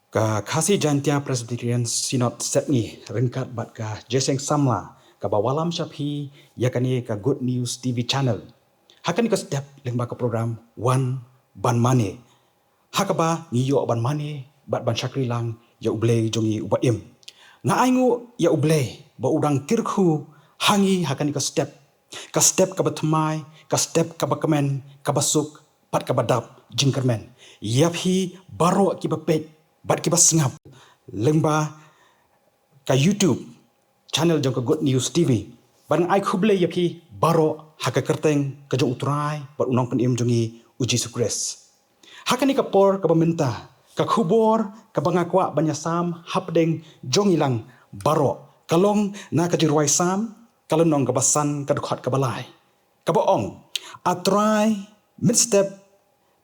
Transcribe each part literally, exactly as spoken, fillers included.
Ka Khasi Jaintia Presbyterian Synod Sepngi ryngkat bad ka Jingïaseng Samla kaba wallam sha phi ïa kane ka Good News T V channel. Ha kane ka step lyngba ka program Wan Ban Mane, ha kaba ngi ïoh ban mane bad ban shakri lang ïa U Blei jong ngi uba im. Nga ainguh ïa U Blei ba u dang kyrkhu ha ngi ha kane ka step, ka step kaba thymmai, ka step kaba kmen, kaba suk bad kaba dap jingkyrmen. Ïa phi baroh kiba peit bad kiba sngap lyngba ka YouTube channel jong ka Good News T V, bad nga ai khublei ïa phi baroh ha ka kyrteng ka jong U Trai bad U Nongpynim jong ngi U Jisu Khrist. Ha kane ka por kaba mynta, ka khubor kaba nga kwah ban ïasam hapdeng jong ngi lang baroh ka long na ka Jingrwai Salm ka lynnong kaba san, ka dkhot kaba lai, kaba ong: A Trai, mynstep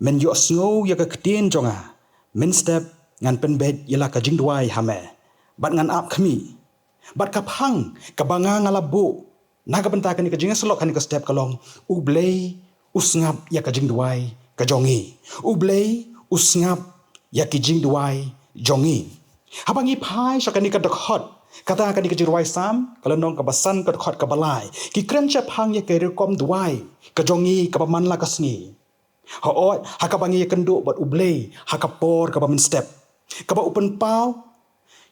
men ïohsngew ïa ka ktien jong nga, mynstep ngan pynbeit ïa la ka jingduwai ha me bad ngan ap khmih. Bad ka phang kaba nga nga la buh na ka bynta kane ka jingïasyllok ha kane ka step ka long: U Blei u sngap ïa ka jingduwai ka jong ngi. U Blei u sngap ïa ki jingduwai jong ngi. Haba ngi phai sha kane ka dkhot, kata kane ka Jingrwai Salm ka lynnong kaba san, ka dkhot kaba lai, ki kren shaphang ïa ka rukom duwai ka jong ngi kaba man la ka sngi. Hooid, ha kaba ngi ïakynduh bad U Blei ha ka por kaba mynstep, kaba u pynpaw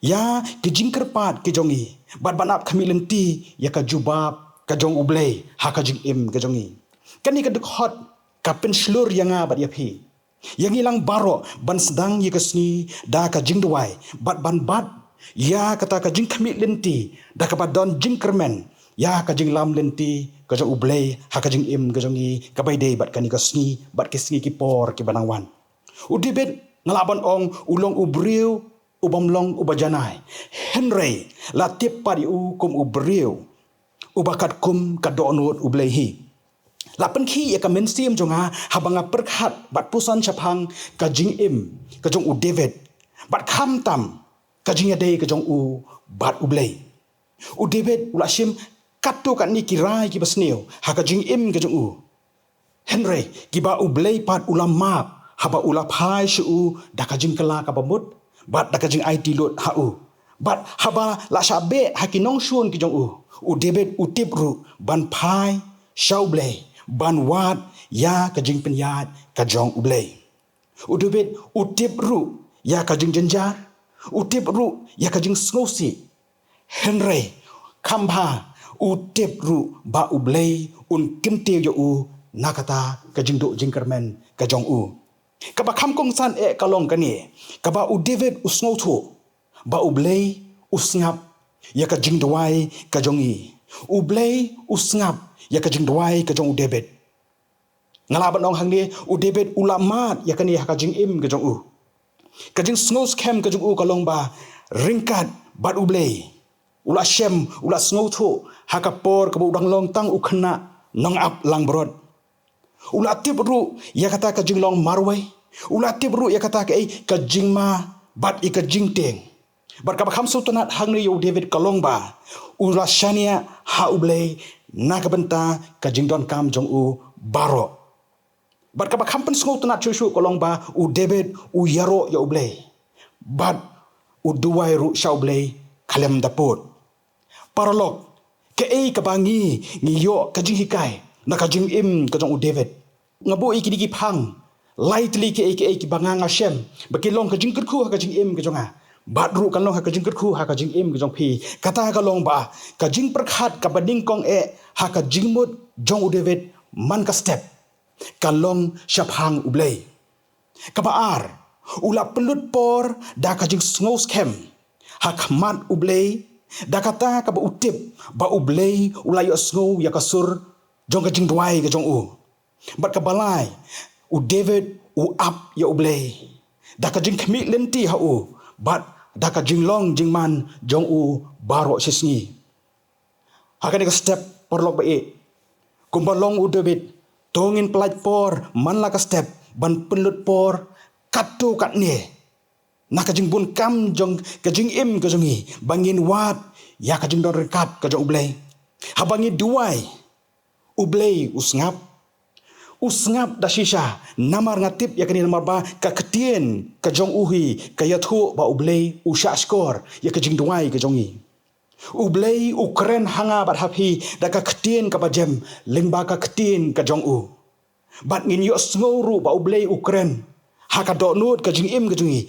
ïa ki jingkyrpad ki jong ngi bad ban ap khmih lynti ïa ka jubab ka jong U Blei ha ka jingim ka jong ngi. Kane ka dkhot ka pynshlur ïa nga bad ïa phi, ïa ngi lang baroh, ban sdang ïa ka sngi da ka jingduwai bad ban bat ïa kata ka jingkhmih lynti da kaba don jingkyrmen ïa ka jinglam lynti ka jong U Blei ha ka jingim ka jong ngi, kaba ïadei bad kane ka sngi bad ki sngi ki por kiba nang wan. U David, nga lah ban ong, u long u briew u bym long uba janai, hynrei la tip pat ïa u kum u briew uba katkum ka dohnud U Blei hi. La pynkhih ïa ka mynsiem jong nga haba nga pyrkhat bad pyrshang shaphang ka jingim ka jong u David bad khamtam ka jingïadei ka jong u bad U Blei. U David u la shim katto katne ki rai kiba sniew ha ka jingim ka jong u, hynrei kiba U Blei pat u la map haba u la phai sha u da ka jingkylla kaba mut bad da ka jingaiti lut ha u. Bad haba la shah beh ha ki nongshun ki jong u, u David u tip ruh ban phai sha U Blei ban wad ïa ka jingpynïaid ka jong U Blei. U David u tip ruh ïa ka jingjynjar, u tip ruh ïa ka jingsngewsih. Hynrei kham bha, u tip ruh ba U Blei un kyntiew ïa u na kata ka jingduh jingkyrmen ka jong u. Kaba kham kongsan eh ka long kane, kaba u David u sngewthuh ba U Blei u sngap ïa ka jingduwai ka jong ngi. U Blei u sngap ïa ka jingduwai ka jong u David. Nga lah ban ong hangne, u David u la mad ïa kane ha ka jingim ka jong u. Ka jingsngewskhem ka jong u ka long ba ryngkat bad U Blei, u la shem, u la sngewthuh ha ka por kaba u dang long tang u khynnah nongap langbrot. U la tip ruh ïa kata ka jinglong marwei. U la tip ruh ïa kata kaei ka jingma bad ïa ka jingtieng. Bad kaba kham sngewtynnat hangne ïa u David ka long ba u la shaniah ha U Blei na ka bynta ka jingdonkam jong u baroh. Bad kaba kham pynsngewtynnat shuh shuh ka long ba u David u ïaroh ïa U Blei bad u duwai ruh sha U Blei khlem da pud. Paralok, kaei kaba ngi, ngi ïoh ka jinghikai na ka jingim ka jong u David? Nga buh ïa kine ki phang lai tylli kaei kaei kiba nga nga shem ba ki long ka jingkyrkhu ha ka jingim ka jong nga, bad ruh kan long ha ka jingkyrkhu ha ka jingim ka jong phi. Kata ka long ba ka jingpyrkhat kaba nyngkong eh ha ka jingmut jong u David man ka step ka long shaphang U Blei. Kaba ar, u la pynlut por da ka jingsngewskhem ha khmat U Blei, da kata kaba u tip ba U Blei u la ïohsngew ïa ka sur jong ka jingduwai ka jong u. Bad kaba lai, u David u ap ïa U Blei da ka jingkhmih lynti ha u bad da ka jinglong jingman jong u baroh shisngi. Ha kane ka step, paralok ba ïeit, kumba long u David, to ngin pyllait por man la ka step ban pynlut por katto katne na ka jingbun kam jong ka jingim ka jong ngi ba ngin wad ïa ka jingdon ryngkat ka jong U Blei. Haba ngi duwai, U Blei u sngap. U sngap da shisha, namar nga tip ïa kane namar ba ka ktien ka jong u hi ka ïathuh ba U Blei u shah shkor ïa ka jingduwai ka jong ngi. U Blei u kren ha nga bad ha phi da ka ktien kaba jem lyngba ka ktien ka jong u. Bad ngin ïohsngew ruh ba U Blei u kren ha ka dohnud ka jingim ka jong ngi,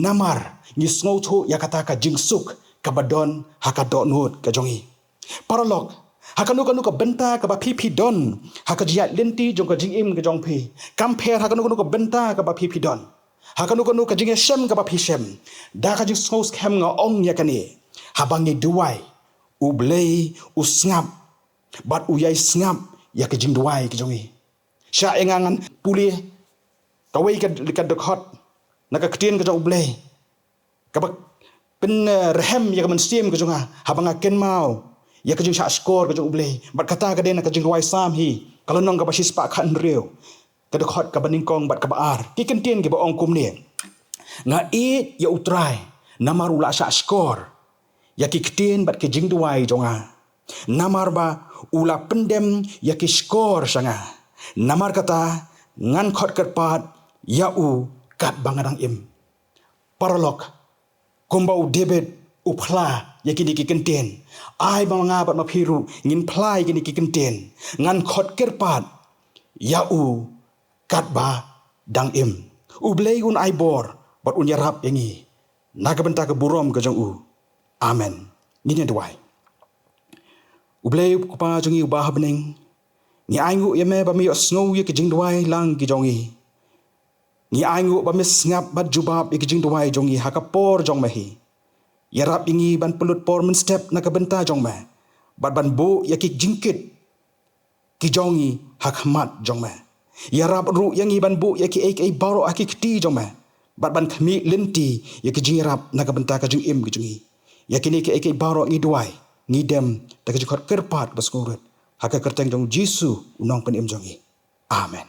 namar ngi sngewthuh ïa kata ka jingsuk kaba don ha ka dohnud ka jong ngi. Paralok, ha kano kano ka bynta kaba phi phi don ha ka jingïaid lynti jong ka jingim ka jong phi, kam pher ha kano kano ka bynta kaba phi phi don, ha kano kano ka jingïashem kaba phi shem, da ka jingsngew skhem nga ong ïa kane, haba ngi duwai, U Blei u sngap bad u ïai sngap ïa ka jingduwai ka jong ngi. Sha ïa nga ngan pule kawei ka, ka dkhot na ka ktien ka jong U Blei kaba pynrhem ïa ka mynsiem ka jong nga haba nga kynmaw ïa ka jingshah shkor ka jong U Blei. Bad kata ka dei na ka Jingrwai Salm hi, ka lynnong kaba shispah khathynriew, ka dkhot kaba nyngkong bad kaba ar. Ki kyntien kiba ong kumne: Nga ïeit ïa U Trai namar u la shah shkor ïa ki ktien bad ki jingduwai jong nga, namar ba u la pyndem ïa ki shkor sha nga. Namar kata ngan khot kyrpad ïa u katba nga dang im. Paralok, kumba u David u phla ïa kine ki kyntien, ai ba ma nga bad ma phi ruh ngin phla ïa kine ki kyntien: Ngan khot kyrpad ïa u katba dang im. U Blei un ai bor bad un ïarap ïa ngi na ka bynta ka burom ka jong u. Amen. Ngin ïa duwai. U Blei U Kpa jong ngi uba ha bneng, ngi ainguh ïa me ba me ïohsngew ïa ki jingduwai lang ki jong ngi. Ngi ainguh ba me sngap bad jubab ïa ki jingduwai jong ngi ha ka por jong me hi. Ïarap ïa ngi ban pynlut por mynstep na ka bynta jong me bad ban buh ïa ki jingkit ki jong ngi ha khmat jong me. Ïarap ruh ïa ngi ban buh ïa kiei kiei baroh ha ki kti jong me bad ban khmih lynti ïa ki jingïarap na ka bynta ka jingim ka jong ngi. Ïa kine kiei kiei baroh ngi duwai, ngi dem da ka jingkhot kyrpad ba sngewrit ha ka kyrteng jong U Jisu U Nongpynim jong ngi. Amen.